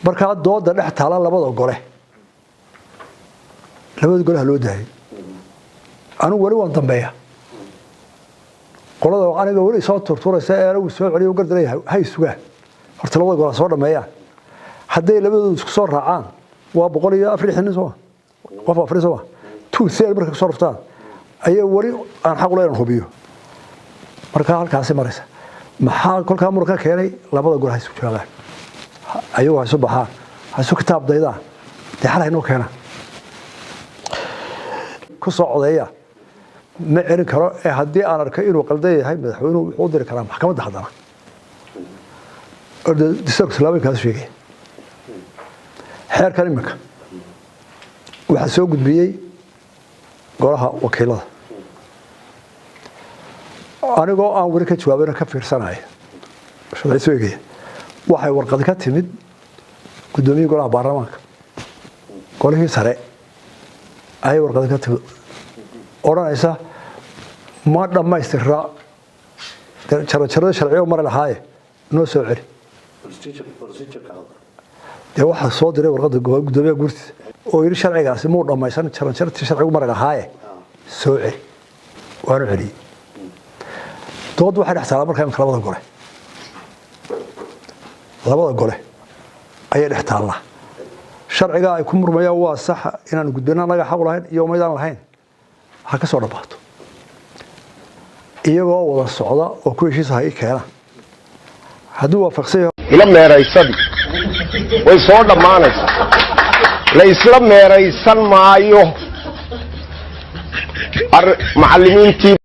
Markaa dooda dhex taala labada gole, labada gole ha loo daayay. Anigu weli waan dambeeya. Qolada aniga weli soo turturaysa ee anigu soo celiyo gardaraya, hay sugaan horta labada gole ha soo dhameeyaan. Hadday labadoodu isku soo raacaan, waa 164 nin sooma, qof afri sooma, 2/3 markay kusoo raftaan ayaa weli aan xaq u leeyahay hubiyo. Markaa halkaasi maraysa, maxaa kolkaa muranka keenay? Labada gole ha isku joogaan, ayagu ha isu baxaan, ha isu kitaab daydaan, dee xal haynoo keenaan, ku soo codeeya. Ma celin karo ee haddii aan arkay inuu qaldan yahay madaxweynuhu, wuxuu u diri karaa maxkamadda. Haddana dastuurka islaamikaas sheegaya. Xeerkan iminka waxaa soo gudbiyey golaha wakiilada, anigoo aan weli ka jawaabina, ka fiirsanaya sharci soo eegaya, waxay warqad ka timid guddoomiye golaha baarlamaanka, golihii sare ayay warqad ka timid odhanaysa: "Ma dhammaystira jaranjarada sharciyo mari lahaaye, noo soo celi." Dee waxaa soo diray warqadda guddoomiyaha guurtiisa oo yidhi: "Sharcigaasi muu dhammaysan jaranjartii sharcigu mari lahaaye, soo celi." Waanu celiyey. Dood waxay dhex taallaa markaa imika labada gole, labada gole ayay dhex taallaa. Sharcigaa ay ku murmayaan waa sax inaanu gudbino annaga xaq u lahayn iyo maydaan lahayn, ha ka soo dhammaato iyagoo wada socda oo ku heshiisa ha ii keenaan hadduu waafaqsan yahay. Ila meeraysadii way soo dhammaanaysaa, la isla meeraysan maayo. Macallimiintii.